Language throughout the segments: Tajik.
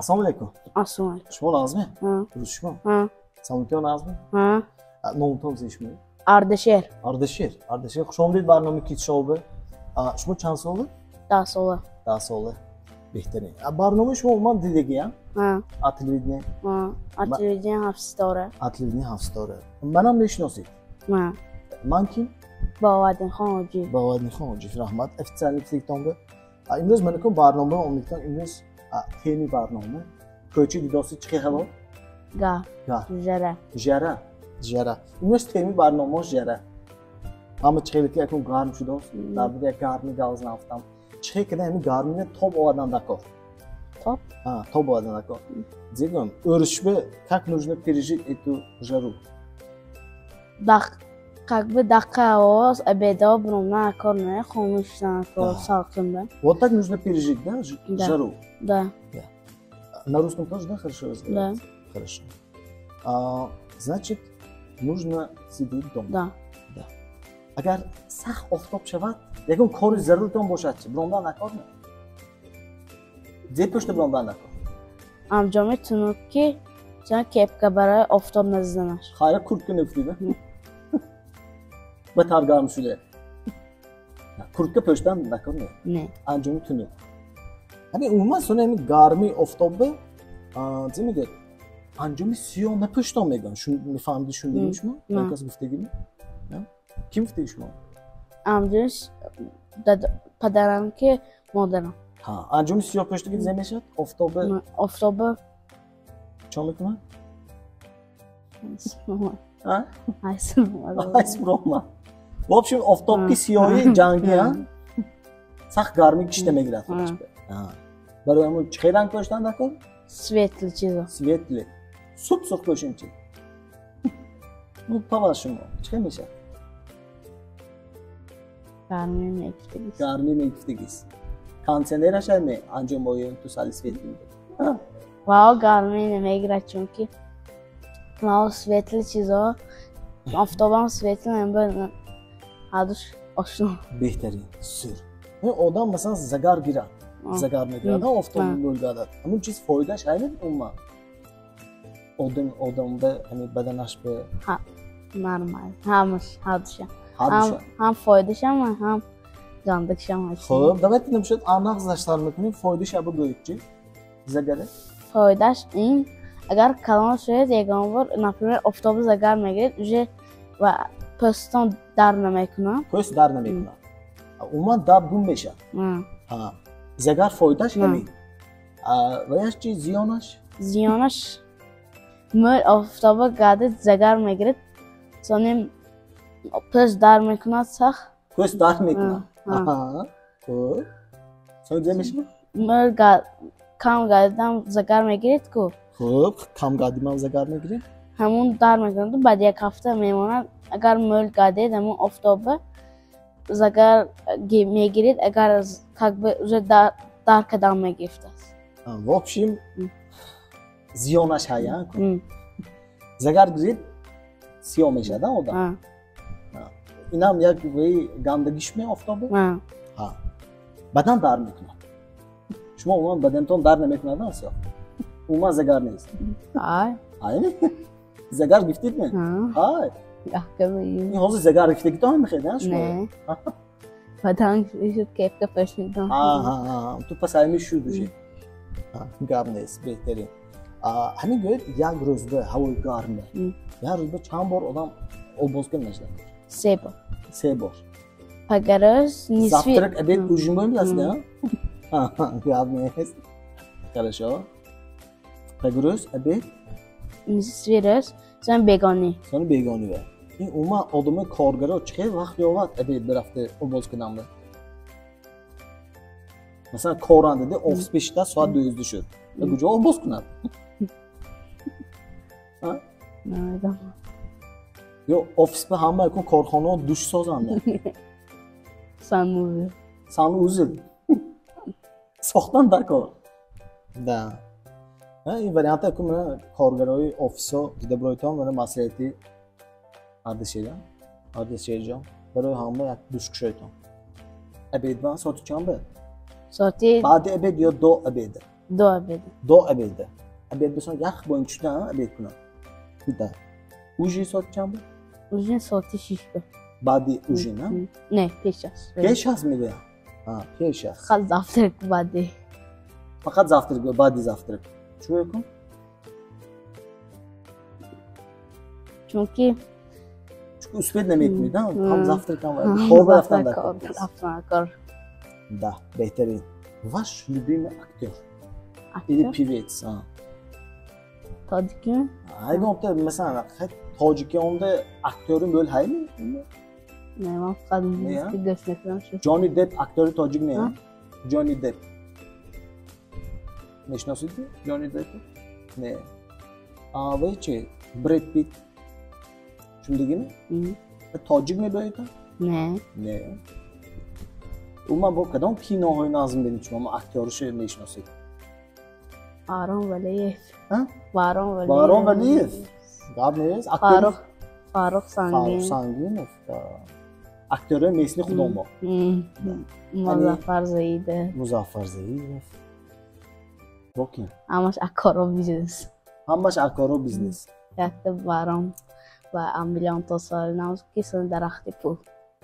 Ассалому алайкум. Ассалому алайкум. Шумо нағзме? Ҳа. Рӯз шумо? Ҳа. Саломатиё нағзме? Ҳа. Номтон зи шумо? Ардашер. Ардашер. Ардашер, хуш омадед барномаи Kids Show. Шумо чанд сола? 10 сола. 10 сола. Беҳтарин. Барномаи шумо умуман дидагиям? Ҳа. А телевидение? Ҳа. А телевидение ҳафт ситора. А телевидение ҳафт ситора. Манам мешиносед? Ҳа. Ман ким? Бовадинхон Ҳоҷиев. Бовадинхон Ҳоҷиев, раҳмат. Официальный кликтон бе. Имрӯз ман кун барнома омадтон, имрӯз теми барнома кӯчи дидоси чӣ ҳаво? Га. Га. Жара. Жара. Жара. Имрӯз теми барнома жара. Ҳама чӣ ки якун гарм шудааст, дар бораи як гарми гап нафтам. Чӣ кида ҳами гармине тоб овардан дакор? Тоб? Ҳа, тоб овардан дакор. Зигам, өришбе как нужно пережить эту жару? Дақ как бы даққа овоз обедо брумна кор не хомӯш кор салқин ба. Вот так нужно пережить, да? Да. Жару. Да. Да. На русском тоже, да, хорошо разговаривать? Да. Хорошо. Значит, нужно сидеть дома. Да. Да. Агар сахт офтоб шавад, ягон кори заруртон бошад, чи бромдан накор не? Зе пушта бромдан накор? Анҷоми тунук ки чанд кепка барои офтоб назанаш. Хайра куртка нефтида. Ба гарм шуда. Куртка пӯштан накор не? Не. Анҷоми тунук. Ҳамин умуман сони ҳамин гармии офтобе, чӣ мегӯяд? Анҷоми сиёҳ напӯштон мегӯянд. Мефаҳмиди шундагӣ шумо? Не. Кас гуфтагӣ? Ким гуфтаги шумо? Анҷоми падарам ки модарам. Ҳа, анҷоми сиёҳ пӯштагӣ зе мешавад? Офтобе Офтобе чо мекунад? Айсброма. В общем, офтоб ки сиёҳи ҷангӣ, сахт гармӣ кишта мегирад худаш. Барои ҳамон чӣ ранг пӯштан дакор? Светлый чизо. Светлый. Суп сурх пӯшем чи? Ну, по-вашему, чӣ мешавад? Гармӣ мегифтагист. Гармӣ мегифтагист. Кондиционераш ме анҷом оем ту сали светлый. Вао гармӣ намегирад, чунки вао светлый чизо, офтобам светлый намба ҳардуш ошно. Беҳтарин. Сур. Одам масалан загар гирад. Загар мегирад, офтоб мӯлгардад. Ҳамун чиз фоидааш ҳамин умуман. Одам одамда ҳамин баданаш бе ҳа нормал. Ҳамаш ҳардуша. Ҳардуша. Ҳам фоидашам, ҳам гандагишам. Хуб, давайте намешад анағзаштар мекунем, фоидаша бигӯед чи? Загаре? Фоидаш ин агар калон шавед, ягон бор, например, офтоби загар мегиред, уже ва пӯстон дар намекунад. Пӯст дар намекунад. Умуман даб гум мешавад. Ҳа. Загар фоидааш ҳамин. Ваяш чи зиёнаш? Зиёнаш мӯл офтоба гардид загар мегиред, соним пӯст дар мекунад сахт. Пӯст дар мекунад. Хуб. Сони зе мешавад? Мӯл кам гардидам загар мегиред ку. Хуб, кам гардидам загар мегиред. Ҳамун дар мекунад, баъд як ҳафта мемонад. Агар мӯл гардид, ҳамун офтоба загар мегиред, агар как бы уже дар кадам мегирифтааст. В общем, зиёнаш ҳая. Загар гирид, сиёҳ мешавад одам. Инам як ваи гандагиш ме офтобе? Ҳа. Бадан дар мекунад. Шумо умуман баданатон дар намекунад, сиёҳ? Умуман загар нест. Ай. Ай? Загар гирифтид ме? Ай. Ин ҳозир загар гирифтагитон ҳам мехед, шумо? Не. Бадан шуд кепка пӯшидам. Ҳа, ту пас ҳами шуд уже. Гап нест, беҳтарин. Ҳамин гӯед, як рӯзда ҳавои гарме. Як рӯзда чанд бор одам обоз кунад мешавад? Се бор. Се бор. Пагарӯз нисфи Завтрак, обед, ужин боем аст, не? Гап нест. Хорошо. Пагарӯз, обед? Нисфи рӯз, сон бегонӣ. Сони бегонӣ. Ин умуман одамои коргаро чӣ хел вақт ёвад обед бирафта обоз кунанда? Масалан, коранда офис пешида соат 12 шуд. Куҷо обоз кунад? Намедонам. Ё офис ба ҳама якун корхонаҳо душ созанд? Санузел. Санузел. Сохтан дар кор. Да. Ин варианта якун мана коргарои офисҳо дида биройтон, мана маслиҳати Ардашерҷон, Ардашерҷон, барои ҳама як душ кушойтон. Обед ба соати чанд ба? Соати баъди обед ё до обеда? До обеда. До обеда. Обед бесон ях бо инчуда обед кунам. Да. Ужин соати чанд буд? Ужин соати 6 буд. Баъди ужин, а? Не, пеш аз. Пеш аз мегӯям. Пеш аз. Фақат завтрак баъди. Фақат завтрак, баъди завтрак. Чӣ кун? Чунки успеть наметунед, ҳам завтрак ҳам кор рафтан дар кор. Да, беҳтарин. Ваш любимый актер или певец? Тоҷикӣ? Ягон масалан, тоҷикӣ онда актёри мӯл ҳайми? Не, ман фақат музика гӯш мекунам. Ҷонни Депп актёри тоҷик не? Ҷонни Депп. Мешиносед Ҷонни Депп? Не. Вай чи? Бред Питт. Шундагими? Тоҷик мебояд? Не. Не. Умуман бо кадом киноҳои назм бинед шумо актёрашо мешиносед? Барон Валиев. Барон Валиев. Барон Валиев. Гап нест. Фаррух Сангинов. Фаррух Сангинов. Актёрои местни худомо. Музаффар Заидов. Музаффар Заидов. Бо ким? Ҳамаш акоро бизнес. Ҳамаш акоро бизнес. Якта Барон ва Амбилион то соли нав ки сон дарахти пул.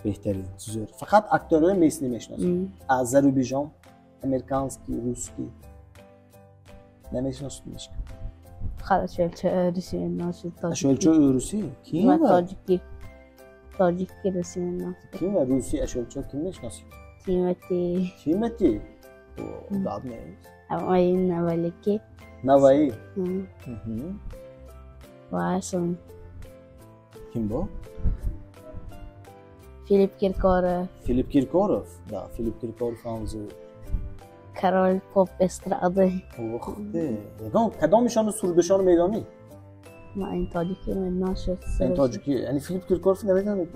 Беҳтарин. Зӯр. Фақат актёрои местни мешиносед. Аз зарубежом, американский, русский намешиносед мешка? Фақат ашёлчаи русӣ мешиносед. Ашёлчаи русӣ? Ким ва? Тоҷикӣ. Тоҷикӣ русӣ мешиносед. Ким ва русӣ ашёлча ким мешиносед? Тимати. Тимати? Гап нест. Аввали Навалики. Наваи? Ва сон. Ким бо? Филипп Киркоров. Филипп Киркоров? Да, Филипп Киркоров ҳам зӯр. Король поп эстрады. Ух ты. Кадомишону сурудашону медонӣ? Ман ин тоҷикӣ медонам. Ин тоҷикӣ. Яъне Филипп Киркоров намедонед?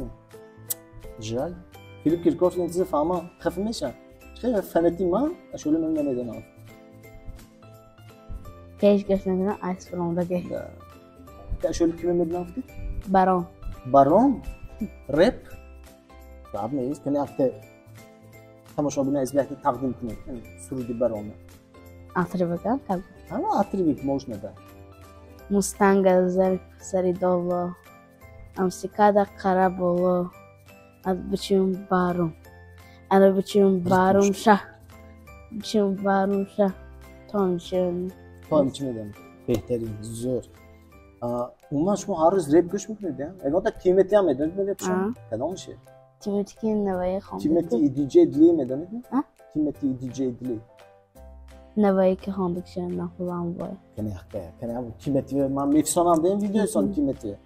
Жаль. Филипп Киркоров ин чиза фаҳма хафа мешавам. Хеле фанати ман ашӯли ман намедонам. Пеш гӯш намедонам, айс фуромдаги. Ашӯли киме медонам гуфтед? Барон. Барон? Реп? Гап нест. Кани акте тамошобина аз якта тақдим кунед. Суруди Барона. Отрывок, а? Ҳама отрывок можно, да. Мустанга сари доло, амсикада қара боло, ад бичим барум. Ана бичим барум ша. Бичим барум ша. Тончин. Тончи медам. Беҳтарин, зӯр. Умуман шумо ҳар рӯз реп гӯш мекунед, я? Ягонта Тимати ҳам медонед репшон? Кадомше? Тимати ки Наваи хонд. Тимати и диҷей Дли медонед? Тимати и диҷей Дли. Наваи ки хондагшон нахулам бой. Кани ҳаққа, кани Тимати ман мефисонам дем видеосон Тимати.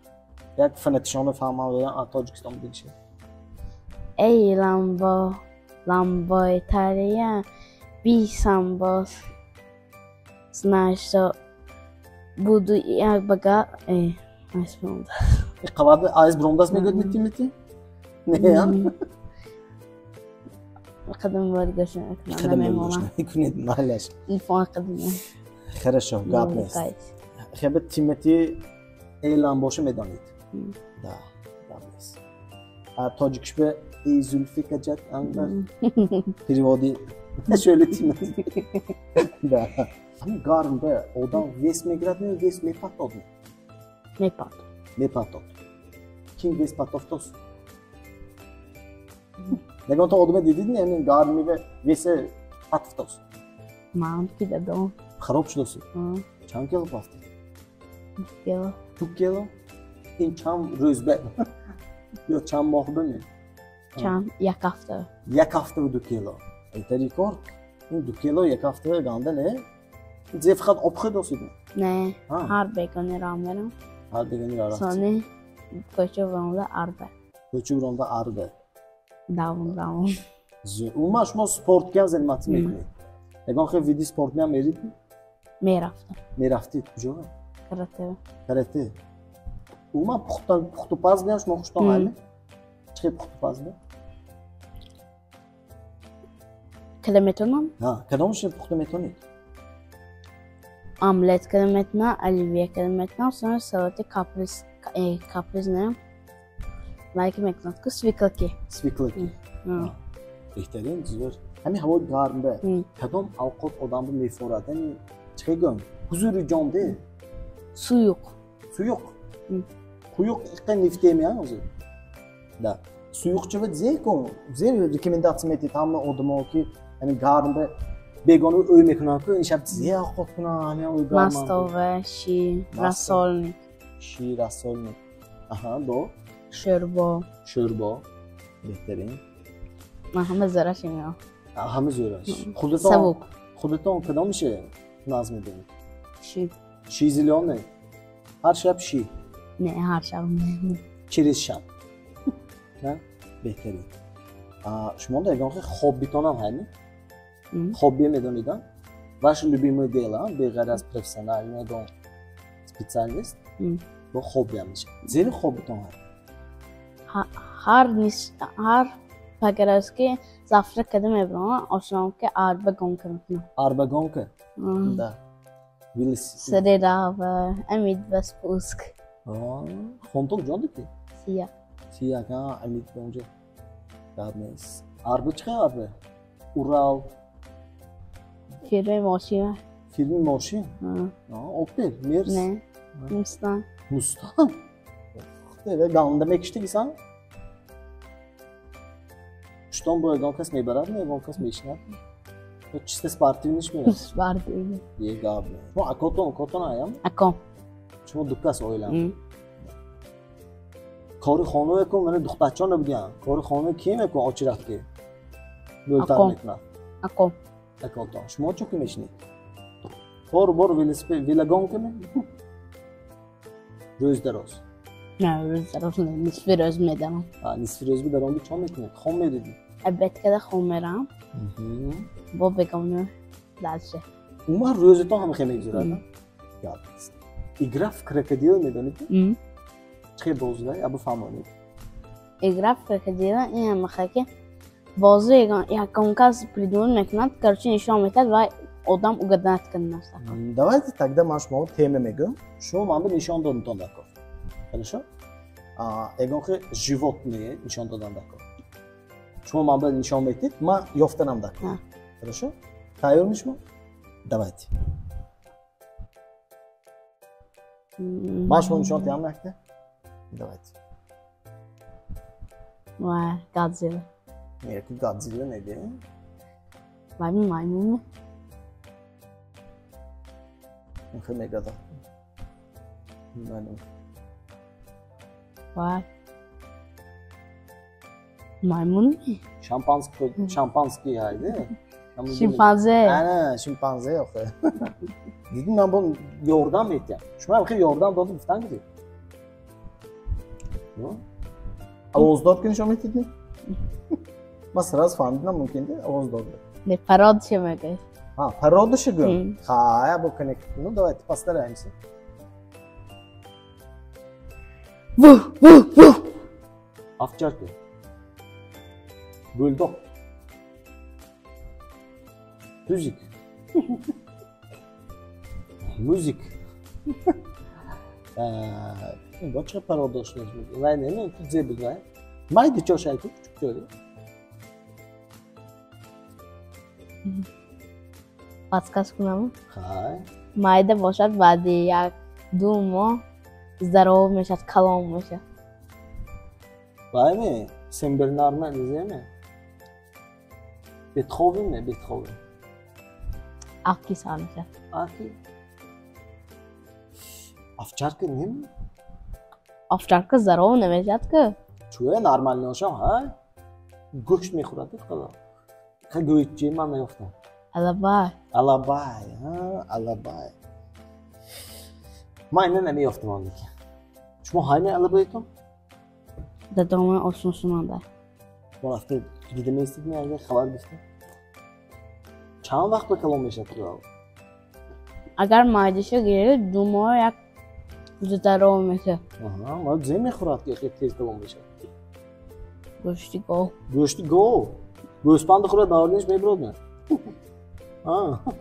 Як фанатишоно фаҳмам додам Тоҷикистон будагише. Эй ламбо, ламбо Италия, бисамбос. Знаешь, что буду я богат. Эй, айс бромдас. Қабат айс бромдас мегӯяд ми Тимати? Не, а? Қадам бояд гӯш накунам. Қадам бояд гӯш накунед, майлаш. Телефон қадам. Хорошо, гап нест. Хебе Тимати эй ламбоша медонед. Да, гап нест. Тоҷикиш бе эй зулфи каҷат андар переводи шӯли Тимати. Да. Ҳамин гарм бе одам вес мегирад, не вес мепатод? Мепатод. Мепатод. Ким вес патофтост? Ягонта одаме дидид не ҳамин гарми бе весе патфтост? Ман ки дадом. Хароб шудоси? Чанд кило пафтид? 2 кило. 2 кило? Ин чанд рӯз бе? Ё чанд моҳ бе ме? Чанд? Як ҳафта. Як ҳафта 2 кило. Это рекорд. Ин 2 кило як ҳафта ганда не? Зе фақат об хӯрдосид? Не, ҳар бегони роҳ мерам. Ҳар бегони роҳ рафтед. Сони кӯча буромда арба. Кӯча буромда арба. Давом, давом. Умуман шумо спортга ҳам заниматься мекунед? Ягон хел види спорт меам мерид? Мерафтам. Мерафтид? Куҷо? Карате. Карате. Умуман пухтупаз меам шумо хуштон ҳайме? Чӣ хел пухтупаз ме? Када метавонам? Ҳа, кадомашро пухта метавонед? Омлет када метавонам, оливье када метавонам, сони салати каприз, каприз не. Майки мекунад ку свеклаки. Свеклаки. Беҳтарин, зӯр. Ҳамин ҳавои гармда кадом авқот одамро мефорад? Яъне чӣ гӯям, ҳузури ҷон де? Suyuq. Suyuq. Quyuq иққа нефтемия ҳозир. Да. Suyuqchiva зекун, зе рекомендация метиҳед ҳама одамо ки ҳамин гармда бегона ӯй мекунанд ку, ин шаб зе авқот кунанд, ҳамин ӯй гарм. Мастова, ши, рассольник. Ши, рассольник. Аҳа, бо? Шӯрбо. Шӯрбо. Беҳтарин. Ман ҳама зӯраш меоям. Ҳама зӯраш. Худатон Сабук. Худатон кадомише наз медонед? Ши. Ши зелёный? Ҳар шаб ши? Не, ҳар шаб не. Через шаб. На? Беҳтарин. Шумо ягон хел хоббитонам ҳайми? Хобби медонед, а? Ваше любимое дело, беғайр аз профессиональный ягон специалист, бо хобби ҳам мешавад. Зери хоббитон ҳай? Ҳар пагароз ки завтрак када мебарам, ошном ки арба гонка мекунам. Арба гонка? Да. Сари рава, амид ба спуск. Хонтон ҷон дидӣ? Сия. Сия, а, амид ба онҷо. Гап нест. Арба чӣ хел арба? Урал. Фирмаи мошин. Фирмаи мошин? Опел, Мерс? Не, Мустанг. Мустанг? Ганда мекиштигисан? Пуштон бо ягон кас мебарад, ягон кас мешинад? Чисто спортивный меяд? Спортивный. Е гап не. Шумо акотон, акотон аям? Аком. Шумо ду кас оилам? Кори хона мекун, мана духтарчон набудиян. Кори хона ки мекун очират ки? Бӯлтар мекунад. Аком. Акотон. Шумо чӣ ки мешинед? Бор бор велосипед, велогонка ме? Рӯз дароз. Не, рӯз дароз не, нисфи рӯз медарам. Нисфи рӯз бидаромди чӣ мекунед? Хом медидӣ? Обед када хом мерам. Бо бегона дальше. Умуман рӯзатон ҳама хел мегузарад? Гап нест. Игра в крокодил медонед? Чӣ хел бозида? Абу фаҳмонед. Игра в крокодила ин ҳама хел ки бозӣ ягон кас придумал мекунад, короче нишон медиҳад ва одам угадать кунад. Давайте тогда ман шумо тема мегӯям. Шумо ман ба нишон додантон даркор. Хорошо? Ягон хел животное нишон додан даркор. Шумо ман ба нишон медиҳед, ман ёфтанам даркор. Хорошо? Тайёрми шумо? Давайте. Ман шумо нишон диҳам якта? Давайте. Ва, Годзилла. Не, ку Годзилла неде. Маймун, маймун. Хел мегада. Маймун. Ва. Маймун? Шампанский, шампанский ҳайде. Шимпанзе. Ана, шимпанзе охе. Дидим ман бо ёрдам метиҳам. Шумо ҳам хел ёрдам додем гуфтан гиред. Овоздор ки нишон метидни? Ман сразу фаҳмидам мумкин де овоздор. Не, пародия мегӯяд. А, пародия гӯям. Ха, бо коннект. Ну давайте постараемся. Ву, ву, ву. Овчарка. Бульдог. Тузик. Музик. Бо чӣ пародия шуд? Вай не, ну тут зе буд, вай. Майди чо шайку кучук чо. Подсказ кунам? Хай. Майда бошад баъди як ду моҳ здоров мешад, калон мешад. Вай ме, Сенбернар ме, низеме? Бетховен ме, Бетховен. Аки сар мешад. Аки? Овчарка нем? Овчарка здоров намешад ки? Чӯя нормально шам, ҳа? Гӯшт мехӯрад фақат. Ха гӯйтчи ман наёфтам. Алабай. Алабай, ҳа, алабай. Ман ина намеёфтам ондики. Шумо ҳайме алабайтон? Дадома осон сунанда. Шумо рафта дида меистед ми агар хабар гирифта? Чанд вақт ба калон мешавад ку? Агар майдаша гиред, ду моҳ як здоров мешавад. Аҳа, ма зе мехӯрад ки хеле тез калон мешавад? Гӯшти гов. Гӯшти гов? Гӯспанд хӯрад, давлениш мебурад не?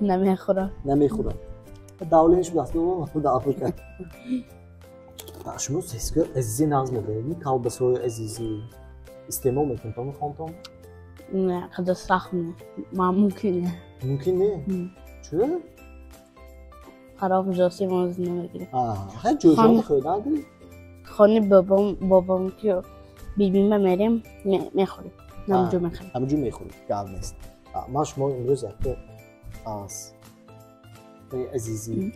Намехӯрад. Намехӯрад. Давлениш даст да Африка. Шумо сеско азизи нағз мебинед, колбасои азизӣ истеъмол мекунед то хонтон? Не, қадар сахт не. Ман мумкин не. Мумкин не? Чӯ? Хароб ҷоси моз намегирем. Хай, ҷӯшонда хӯрдан гирифт? Хони бобом ки бибима мерем, мехӯрем. Ҳамҷо мехӯрем. Ҳамҷо мехӯрем, гап нест. Ман шумо имрӯз якта аз азизӣ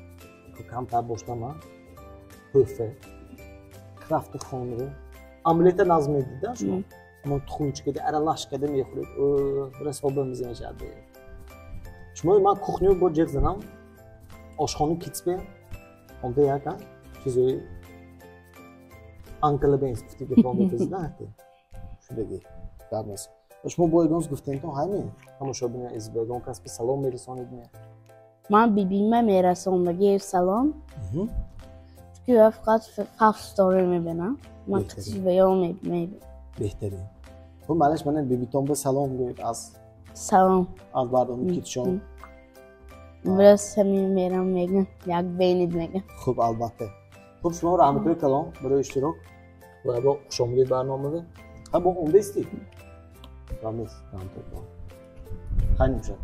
камтар боштам, тӯҳфа крафти хонро, омлета назм медида шумо, ҳамон тухмчикада аралаш карда мехӯред, расоба мезанашад. Шумо ман кухня бо ҷеғ занам, ошхона китсбе онда як чизои анкала бенз гуфти гапо метазида шудаги, гап нест. Шумо бо ягон гуфтентон ҳайме, тамошобини азиз, ба ягон кас салом мерасонед? Ман бибима мерасондаги салом, чунки фақат ҳафт ситора мебинам, ман қатиш ба ё мебинам. Беҳтарин. Хуб, малаш, мана бибитон ба салом гӯед аз Салом. Аз барномаи Китшоу. Бираз ҳамин мерам, мегам, як бенид мегам. Хуб, албатта. Хуб, шумо раҳматои калон барои иштирок ва бо хушомадед барномада. Ха, бо омдаистӣ? Раҳмат, раҳматои калон. Хайр бошад.